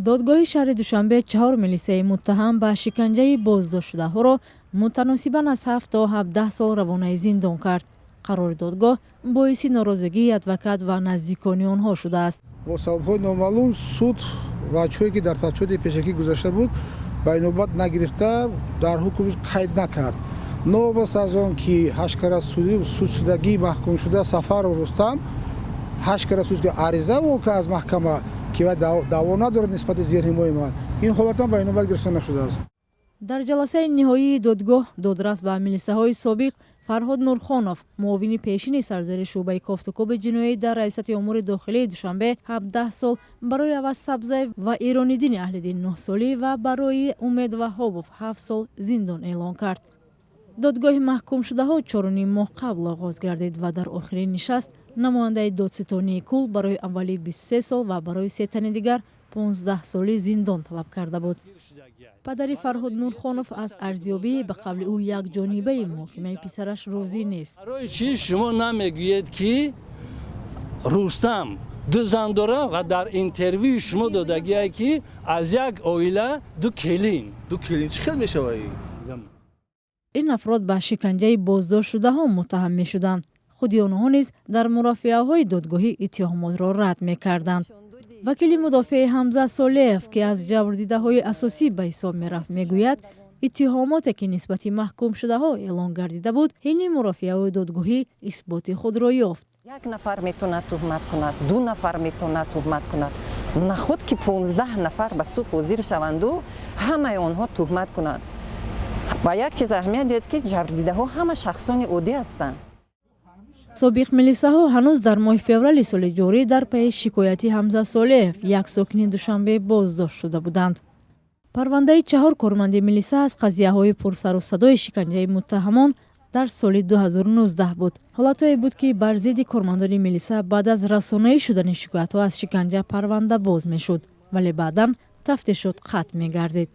Додгоҳи шаҳри Душанбе чаҳор милисаи муттаҳам ба шиканҷаи боздоштшудаҳоро мутаносибан аз 7 то 17 сол равонаи зиндон кард. Қарори додгоҳ боиси норозигии адвокат ва наздикони онҳо шудааст. Бо сабабҳои номаълум суд ваҷҳое, ки дар тафтишоти пешакӣ гузашта буд, ба инобат нагирифта, дар ҳукм қайд накард. Новобаста аз он ки ҳашткара судшудагии маҳкумшуда Сафаров Рустам ҳашткара суд ариза во аз маҳкама, ки вай даъво надорад нисбати зерҳимояи ман, ин ҳолатам ба инобат гирифта нашудааст. Дар ҷаласаи ниҳоии додгоҳ додрас ба милисаҳои собиқ Фарҳод Нурхонов, муовини пешини сардори шӯъбаи кофтукоби ҷиноӣ дар Раёсати умури дохилии Душанбе, 17 сол, барои Аваз Сабзаев ва Ирониддини Аҳлиддин 9 солӣ ва барои Умед Ваҳобов 7 сол зиндон эълон кард. Додгоҳи маҳкумшудаҳо 4,5 моҳ қабл оғоз гардид ва дар охирин нишаст намояндаи додситонии кулл барои аввалӣ 23 сол ва барои се тани дигар 15 соли зиндон талаб карда буд. Падари Фарҳод Нурхонов аз арзёбии ба қавли ӯ якҷонибаи муҳокимаи писараш розӣ нест. Барои чӣ шумо намегӯед, ки Рустам ду зан дора ва дар интервюи шумо додагие, ки аз як оила ду келин? Ду келин чӣ хел мешавад? Ин афрод ба шиканҷаи боздоштшудаҳо муттаҳам мешуданд. Худи онҳо низ дар мурофиаҳои додгоҳӣ иттиҳомотро рад мекарданд. Вакили мудофеи Ҳамза Солеев, ки аз ҷабрдидаҳои асосӣ ба ҳисоб мерафт, мегӯяд, иттиҳомоте, ки нисбати маҳкумшудаҳо эълон гардида буд, ҳини мурофиаҳои додгоҳӣ исботи худро ёфт. Як нафар метавонад туҳмат кунад, ду нафар метавонад туҳмат кунад. Наход ки 15 нафар ба суд ҳозир шаванду ҳамаи онҳо туҳмат кунанд. Ба як чиз аҳамият диҳед, ки ҷабрдидаҳо ҳама шахсони оддӣ ҳастанд. Собиқ милисаҳо ҳанӯз дар моҳи феврали соли ҷорӣ дар пайи шикояти Ҳамза Солеев, як сокини Душанбе, боздошт шуда буданд. Парвандаи чаҳор корманди милиса аз қазияҳои пурсару садои шиканҷаи муттаҳамон дар соли 2019 буд. Ҳолатҳое буд, ки бар зидди кормандони милиса баъд аз расонаӣ шудани шикоятҳо аз шиканҷа парванда боз мешуд, вале баъдан тафтишот қатъ мегардид.